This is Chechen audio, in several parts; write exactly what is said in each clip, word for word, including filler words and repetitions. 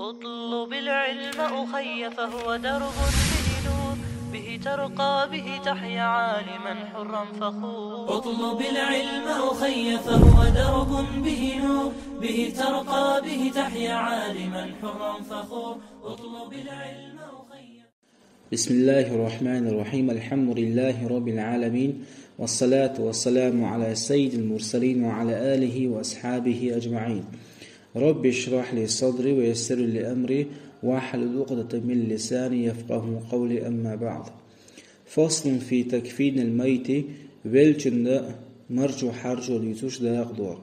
اطلب العلم أخي فهو درب به نور، به ترقى به تحيا عالما حرا فخور. اطلب العلم أخي فهو درب به نور، به ترقى به تحيا عالما حرا فخور. اطلب العلم أخي. بسم الله الرحمن الرحيم. الحمد لله رب العالمين، والصلاة والسلام على سيد المرسلين وعلى آله وأصحابه أجمعين. رب اشرح لي صدري ويسر لي أمري واحلل عقدة من لساني يفقهوا قولي. أما بعد. فصل في تكفين الميت. Велчунна марчо хьарчо дийцуш дакъа дора.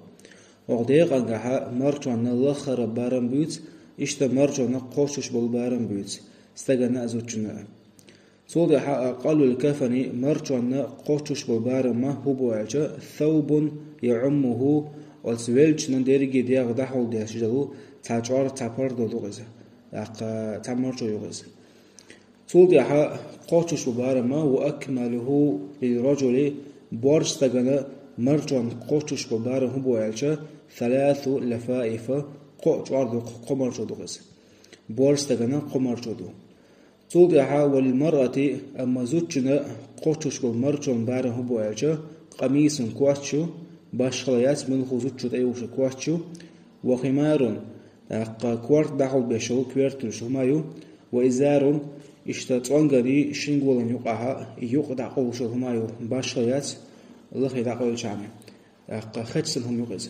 Оха декъангахьа марчонна лаххара барам буьйц, иштта марчонна кхочуш болу барам буьйц, стагана а зудчунна а. Цул тӀаьхьа أقل الكفن, марчонна кхочуш болу барамма хӀу бу аьлча, ثوب يعمه, оцу велчунна дерриге дегӀ дӀахьулдеш долу цхьа чӀор, цхьа пардо ду иза, тӀаккха цхьа марчо ю иза. Цул тӀаьхьа кхочуш болу барамма وأكمله للرجل, боьрша стагана марчонна кхочуш болу барам хӀу бу аьлча, ثلاث لفائف, кхо чӀор ду, кхо марчо ду иза. Боьрша стагана кхо марчо ду. Цул тӀаьхьа وللمرأة, амма зудчунна кхочуш болу марчонна барам хӀу бу аьлча, قميص, коч ю, башхала яц, муьлхха зудчо тӀейогӀуш коч ю, وخمار, тӀаккха корта дӀахьулбеш йолу коьрталуш хӀума ю, وإزار, иштта цӀонгана шин голан юкъахьа юкъ дӀакъовлуш йолу хӀума ю, башхала яц, лахе дӀакъевлчхьана. ТӀаккха хеч санна хӀума ю иза.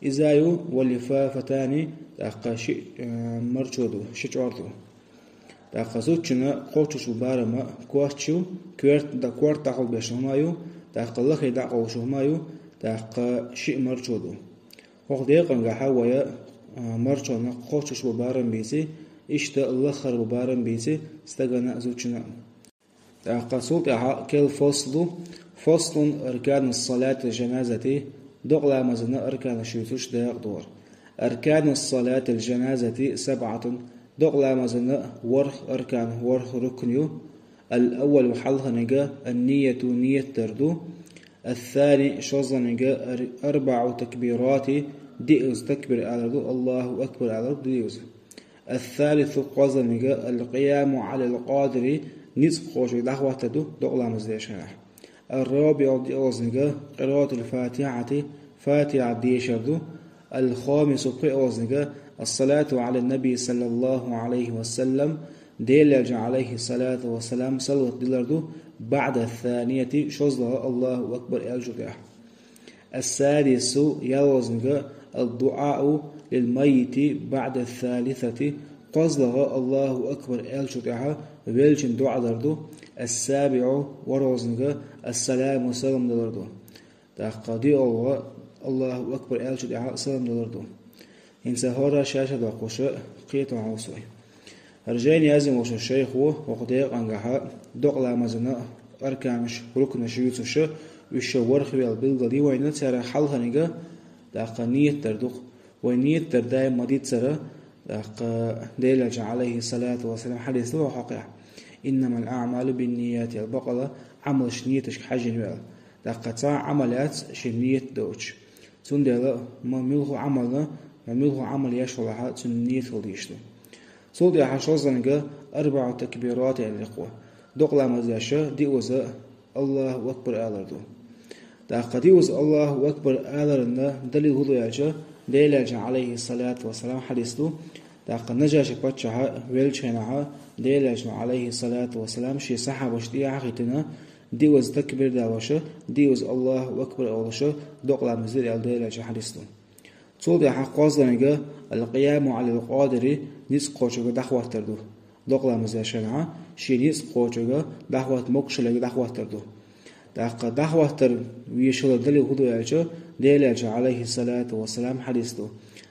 Иза ю ولفافتان, тӀаккха ши, э, марчо ду, ши чӀор ду. ТӀаккха зудчунна кхочуш болу барамма коч ю, коьрт-, да-, корта дӀахьулбеш хӀума ю, тӀаккха лахе дӀакъовлуш хӀума ю, тӀаккха ши марчо ду. ХӀокху декъангахьа вай, э, марчонна кхочуш болу барам бийци, иштта лаххара болу барам бийци стагана а, зудчунна а. ТӀаккха цул тӀаьхьа кхел фаслу, فصل أركان صلاة الجنازة, докъа ламазана арканаш юьйцуш дакъа дора. أركان صلاة الجنازة سبعة, докъа ламазана ворхӀ аркан, ворхӀ рукн ю. الأول, хьалханиг النية, ният дар ду. الثاني, шозлагӀниг أربع تكبيرات, диъаза такбир алар ду, الله أكبر алар ду диъаза. الثالث, кхозлагӀниг القيام على القادر, ницкъ кхочуьнга дӀахӀоттар ду докъа ламаз деш хенахь. الرابع, диъолгӀаниг قراءة الفاتحة, Фатихьа дешар ду. الخامس, пхоьалгӀаниг الصلاة على النبي صلى الله عليه وسلم, Делан элчанна, عليه الصلاة والسلام, салават дилар ду, بعد الثانية, шозлагӀа الله أكبر аьллачул тӀаьхьа. السادس, ялхолгӀаниг الدعاء للميت بعد الثالثة, кхозлагӀа الله أكبر аьллачул тӀаьхьа велчун доӀа дар ду. السابع, ворхӀолгӀаниг السلام, салам далар ду. ТӀаккха диъолгӀа الله أكبر аьллачул тӀаьхьа салам далар ду. ХӀинца хӀора ша-ша доккхуш кхетам хьовсо. ХӀара жайна яздина волчу шайхо хӀокху декъангахьа докъа ламазана арканаш, рукнаш юьйцуш, уьш ша ворхӀ вел билгал ю вайна, церан хьалханиг, тӀаккха ният дар ду-кх. Вай ният дар даим ма-диццара, тӀаккха Делан элчанан, عليه الصلاة والسلام, хьадис ду хӀокху хьокъехь: إنما الأعمال بالنيات, аьлла, бакъала Ӏамалш нияташка хьаьжжина ю аьлла. ТӀаккха цхьа а Ӏамал яц шен ният доцуш. Цундела ма муьлхха Ӏамална, ма муьлхха Ӏамал еш валахьа, цуьнан ният хила дезаш ду. Цул тӀаьхьа шозлагӀниг أربع تكبيرات аьлла кхо. Докъа ламаз деш диъаза الله أكبر алар ду. ТӀаккха диъаза الله أكبر аларна далил хӀун ду аьлча, Делан элчанан, عليه الصلاة والسلام, хьадис ду. ТӀаккха Нажаши паччахь веллачу хенахьа Делан элчано, عليه الصلاة والسلام, шен сахьабашна тӀехьа а хӀиттина, диъаза такбир далоша, диъаза الله أكبر олуша докъа ламаз дира аьлла Делан элчанан хьадис ду. Цул тӀаьхьа кхозлагӀниг القيام على القادر, ницкъ кхочуьнга дӀахӀоттар ду. Докъа ламаз деш хенахьа шен ницкъ кхочуьнга дӀахӀотта, могушаллиг дӀахӀоттар ду. ТӀаккха дӀахӀоттар вешалан далил хӀун ду аьлча, Делан элчанан, عليه الصلاة والسلام, хьадис ду.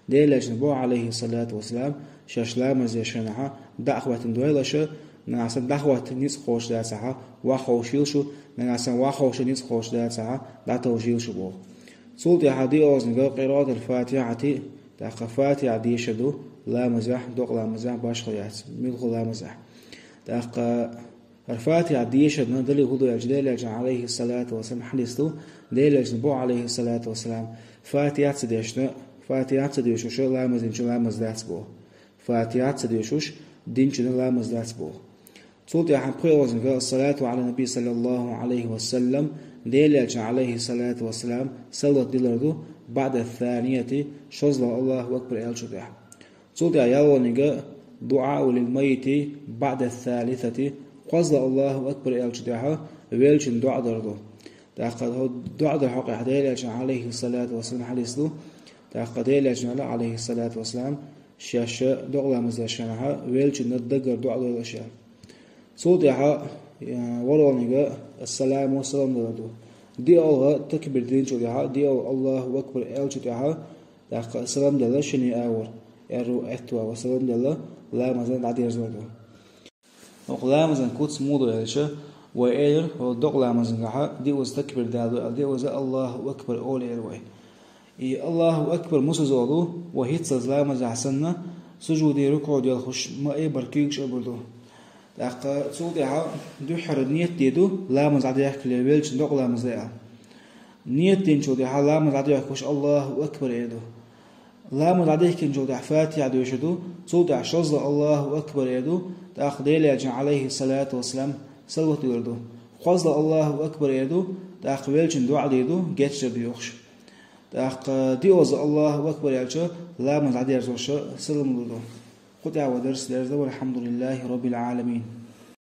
Делан элчано боху, عليه الصلاة والسلام, шаьш ламаз деш хенахьа дӀа а хӀоьттина дойла аша, нагахь санна дӀахӀотта ницкъ кхочуш дацахьа, вахховшийла шу, нагахь санна вахховша ницкъ кхочуш дацахьа, дӀатовжийла шу боху. Цул тӀаьхьа диъолгӀаниг قراءة الفاتحة, тӀаккха Фатихьа дешар ду ламазехь, докъа ламазехь, башхала яц, муьлхха ламазехь. ТӀаккха хӀара Фатихьа дешарна далил хӀун ду аьлча, Делан элчанан, عليه الصلاة والسلام, хьадис ду, Делан элчано боху, عليه الصلاة والسلام, Фатихьа ца дешна, Фатихьа ца доьшуша ламаз динчун ламаз дац боху. Фатихьа ца доьшуш динчун ламаз дац боху. Цул тӀаьхьа пхоьалгӀазанга: «Ас-салату Ӏала наби саллаллаху Ӏалайхи ва саллам», Делан элчанна, Ӏалайхи салату ва салам, салават дилар ду, «баӀда ас-санияти», шозлагӀа «Аллаху акбар» аьллачул тӀаьхьа. Цул тӀаьхьа ялхолгӀанга: «ДуӀау лил-маййити баӀда ас-салисати», кхозлагӀа «Аллаху акбар» аьллачул тӀаьхьа веллачунна доӀа дар ду. ТӀаккха хӀо-, доӀа дар хьокъехь Делан элчанна, Ӏалайхи салату ва салам, хьадис ду. ТӀаккха Делан элчано аьлла, Ӏалайхи салату ва салам, шаьш докъа ламаз деш хенахь веллачунна даггара доӀа дойла аша. Цул тӀаьхьа, э, ворхӀалгӀанга: «Ас-саламу», салам далар ду. ДиъалгӀа такбир диллинчул тӀаьхьа, диъалгӀа «Аллаху акбар» аьллачул тӀаьхьа, тӀаккха салам делла шинне агӀор, аьрру, аьтту агӀор салам делла, ламаз дӀадерзор ду. Оха ламазан куц муха ду аьлча, вай элира, хӀо докъа ламазангахьа диъазза такбир далар ду аьлла, диъазза «Аллаху акбар» олу элира вай. И «Аллаху акбар» мусаза олу, вай хӀинццалц ламазехь санна, сужуде, рукуӀе делхуш ма-, эбар куьйгаш а бур ду. ТӀаккха цул тӀаьхьа дуьххьара нийят де ду, ламаз дӀадехкале веллачунна докъа ламаз дан аьлла. Нийят динчул тӀаьхьа ламаз дӀадоьхкуш «Аллаху акбар» эр ду. Ламаз дӀадихкинчул тӀаьхьа Фатихьа доьшур ду, цул тӀаьхьа шозлагӀа «Аллаху акбар» эр ду, тӀаккха Делан элчанна, Ӏалайхи салату ва салам, салават дилар ду. КхозлагӀа «Аллаху акбар» эр ду, тӀаккха веллачунна доӀа дийр ду, гечдар доьхуш. ТӀаккха диъазза «Аллаху акбар» аьлча, ламаз дӀадерзош салам лур ду. Кху тӀехь вай дарс дерза, валхьамдулиллахи раббил Ӏаламин.